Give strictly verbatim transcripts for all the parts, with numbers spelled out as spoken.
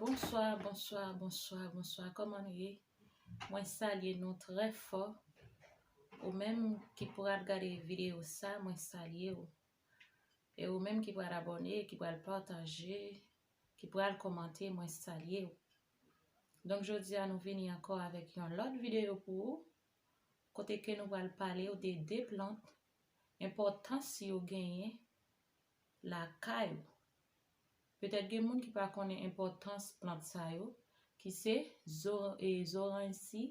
Bonswa, bonswa, bonswa, bonswa. Kòman nou ye? Mwen salye nou trè fò. Ou menm ki pral gade videyo sa, mwen salye w. E ou menm ki pral abòne, ki pral pataje, ki pral kòmante, mwen salye w. Donk, jodi a nou vini ankò avèk yon lòt videyo pou ou, kote ke nou pral pale w de de plant, enpòtans yo genyen lakay ou. Petèt gen moun ki pa konnen enpòtans plant sa yo, ki se zo-, e, zoranj si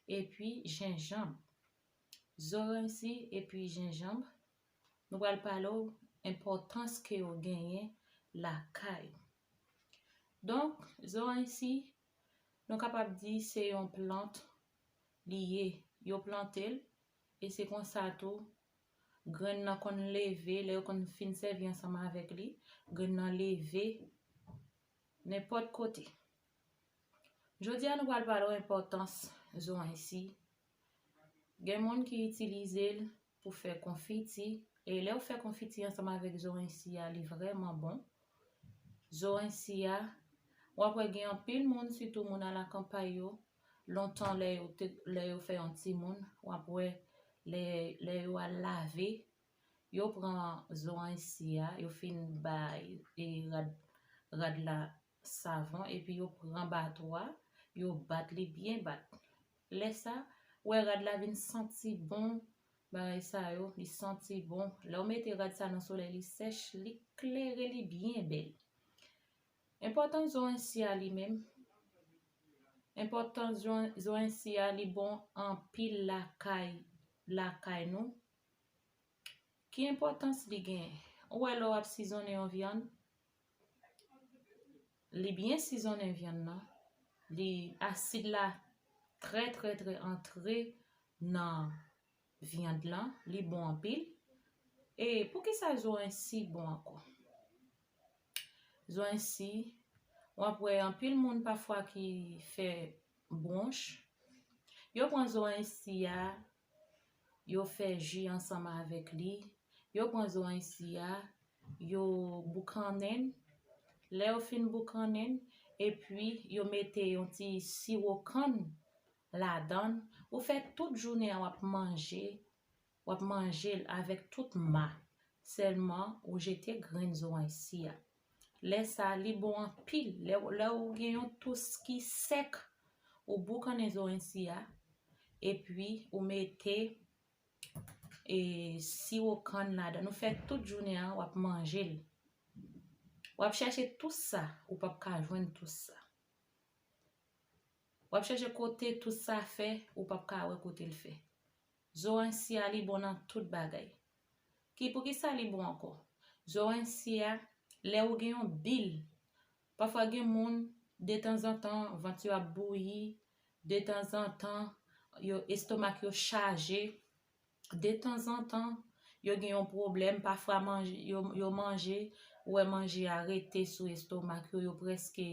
epi jenjanm. Zoranj si epi jenjanm, nou pral pale w enpòtans ke yo genyen lakay. Donk, zoranj si, nou kapab di se yon plant li ye. Yo plante l, e se konsa tou, grenn nan konn leve, lè yo konn fin sèvi ansanm avèk li, grenn nan leve nenpòt kote. Jodi a, nou pral pale w enpòtans zoranj si. Gen moun ki itilize l pou fè konfiti, e lè w fè konfiti ansanm avèk zoranj si a, li vrèman bon. Zoranj si a, w ap wè gen anpil moun, sitou moun alakanpay yo, lontan lè yo te, lè yo fè yon timoun, w ap wè lè, lè yo al lave, yo pran zoranj si a, yo fin bay, e, rad, rad la savon, epi yo pran bato a, yo bat li byen bat. Lè sa, ou wè rad la vin santi bon, bagay sa yo, li santi bon. Lè w mete rad sa nan solèy, li sèch, li klere, li byen bèl. Enpòtans zoranj si a li menm, enpòtans zoranj, zoranj si a, li bon anpil lakay, lakay nou. Ki enpòtans li genyen? Ou wè lè w ap sizonnen yon vyann, li byen sizonnen vyann nan, li asid la trè, trè, trè antre nan vyann lan, li bon anpil. E poukisa zoranj si bon ankò? Zoranj si, w ap wè anpil moun pafwa ki fè bwonch, yo pran zoranj si a, yo fè ji ansanm avèk li, yo pran zoranj si a, yo boukannen l. Lè yo fin boukannen l, epi yo mete yon ti siwo kann ladan l, ou fè tout jounen an w ap manje, w ap manje l avèk tout ma. Sèlman, ou jete grenn zoranj si a. Lè sa, li bon anpil. Lè, lè ou gen yon tous ki sèk, ou boukannen zoranj si a, epi ou mete, e, siwo kann ladan. Ou fè tout jounen an, w ap manje l. W ap chèche tous sa, ou p ap ka jwenn tous sa. W ap chèche kote tous sa fè, ou p ap ka wè kote l fè. Zoranj si a, li bon nan tout bagay. Ki, poukisa li bon ankò? Zoranj si a, lè ou gen yon bil, pafwa gen moun, detanzantan, vant yo ap bouyi, detanzantan, yo, estomak yo chaje, detanzantan, yo gen yon pwoblèm, pafwa manje, yo, yo manje, ou wè manje a rete sou estomak yo, yo prèske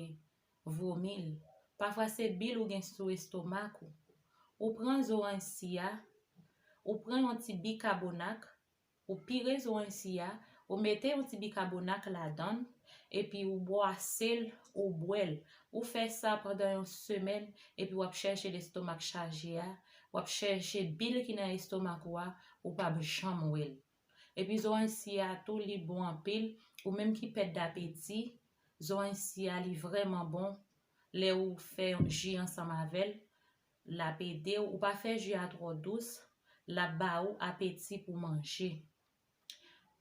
vomi l. Pafwa se bil ou gen sou estomak ou. Ou pran zoranj si a, ou pran yon ti bikabonak, ou pire zoranj si a, ou mete yon ti bikabonak ladan l, epi ou bwase l, ou bwè l. Ou fè sa pandan yon semèn, epi w ap chèche lestomak chaje a, w ap chèche bil ki nan estomak ou a, ou p ap janm wè l. Epi zoranj si a tou, li bon anpil. Ou menm ki pèd apeti, zoranj si a, li vrèman bon. Lè ou fè yon ji ansanm avè l, l ap ede w. Ou pa fè ji a twò dous, l ap ba ou apeti pou manje.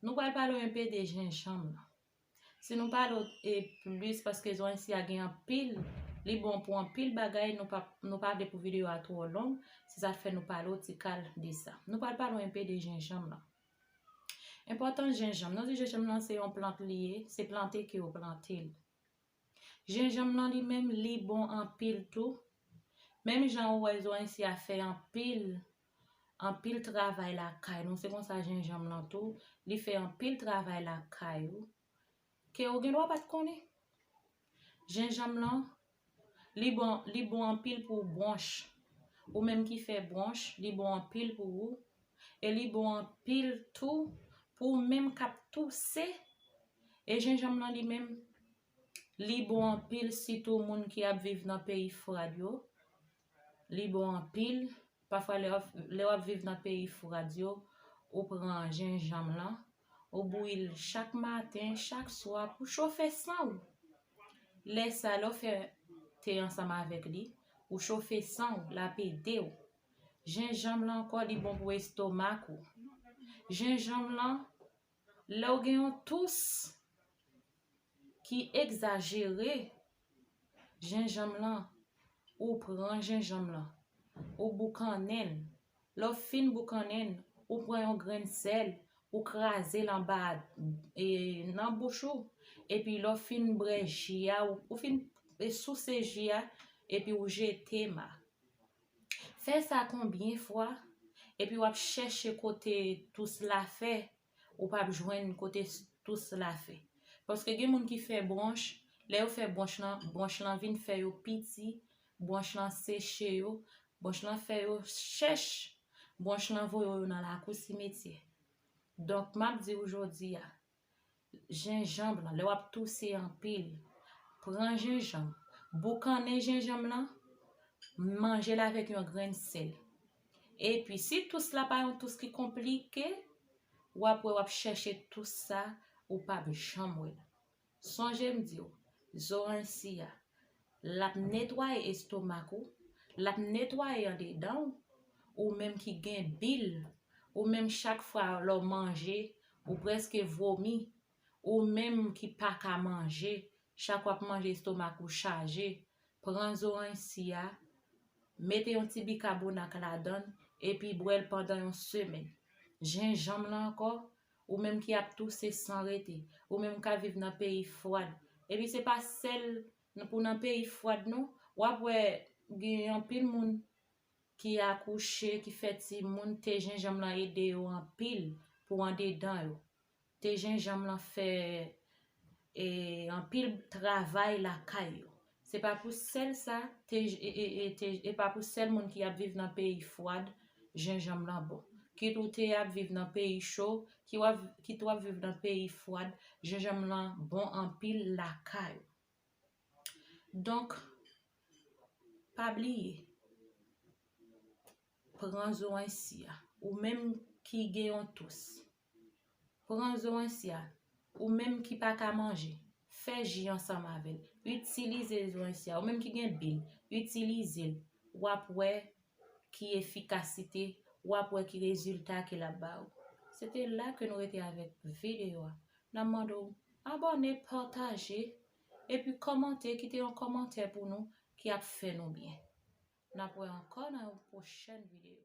Nou pral pale w enpe de jenjanm nan. Si nou pale w, e, plis, paske zoranj si a gen anpil, li bon pou anpil bagay, nou pa, nou pa vle pou videyo a twò long, se sa k fè nou pale w ti kal de sa. Nou pral pale w enpe de jenjanm nan. Enpòtans jenjanm. Nou di jenjanm nan se yon plant li ye, se plante ke yo plante l. Jenjanm nan li menm, li bon anpil tou. Menm jan ou wè zoranj si a fè anpil, anpil travay lakay nou, se konsa jenjanm nan tou, li fè anpil travay lakay ou, ke ou gen dwa pa t konnen. Jenjanm nan, li bon, li bon anpil pou bwonch. Ou menm ki fè bwonch, li bon anpil pou ou. E li bon anpil tou pou ou menm k ap touse. E jenjanm nan li menm, Li bon anpil, sitou moun ki ap viv nan peyi frad yo. Li bon anpil. Pafwa, lè w ap, lè w ap viv nan peyi frad yo, ou pran jenjanm lan, ou bouyi l chak maten, chak swa pou chofe san w. Lè sa, lè w fè te ansanm avèk li, ou chofe san w, l ap ede w. Jenjanm lan ankò, li bon pou estomak ou. Jenjanm lan, lè w gen yon tous ki egzajere, jenjanm lan, ou pran jenjanm lan, ou boukannen l. Lè w fin boukannen l, ou pran yon grenn sèl, ou kraze l anba, e, nan bouch ou, epi lè w fin bwè ji a, ou, ou fin, e, souse ji a, epi ou jete ma. Fè sa konbyen fwa, epi w ap chèche kote tous la fè, ou p ap jwenn kote tous la fè. Paske gen moun ki fè bwonch, lè yo fè bwonch lan, bwonch lan vin fè yo piti, bwonch lan seche yo, bwonch lan fè yo chèch, bwonch lan voye yo nan lakou simetyè. Donk, m ap di w jodi a, jenjanm lan, lè w ap touse anpil, pran jenjanm, boukannen jenjanm lan, manje l avèk yon grenn sèl. Epi, si tous la pa yon tous ki konplike, w ap wè w ap chèche tous sa, ou p ap janm wè l. Sonje m di w, zoranj si a, l ap netwaye estomak ou, l ap netwaye andedan w, ou menm ki gen bil, ou menm chak fwa lè w manje, ou prèske vomi, ou menm ki pa ka manje, chak w ap manje estomak ou chaje, pran zoranj si a, mete yon ti bikabonat ladan l, epi bwè l pandan yon semèn. Jenjanm lan ankò, ou menm ki ap touse san rete, ou menm k ap viv nan peyi frad, epi se pa sèl pou nan peyi frad non, w ap wè gen anpil moun ki akouche, ki fè timoun, te jenjanm lan ede yo anpil pou andedan yo. Te jenjanm lan fè, e, anpil travay lakay yo. Se pa pou sèl sa, te, e, e, e, te, e pa pou sèl moun ki ap viv nan peyi frad, jenjanm lan bon. Kit ou te ap viv nan peyi cho, ki w ap, kit w ap viv nan peyi frad, jenjanm lan bon anpil lakay ou. Donk, pa bliye, pran zoranj si a. Ou menm ki gen yon tous, pran zoranj si a. Ou menm ki pa ka manje, fè ji ansanm avè l. Itilize zoranj si a. Ou menm ki gen bil, itilize l. W ap wè ki efikasite, w ap wè ki rezilta ke l ap ba ou. Se te la ke nou rete avèk videyo a. N ap mande w abòne, pataje, epi kòmante, kite yon kòmantè pou nou ki ap fè nou byen. N ap wè ankò nan yon pwochèn videyo.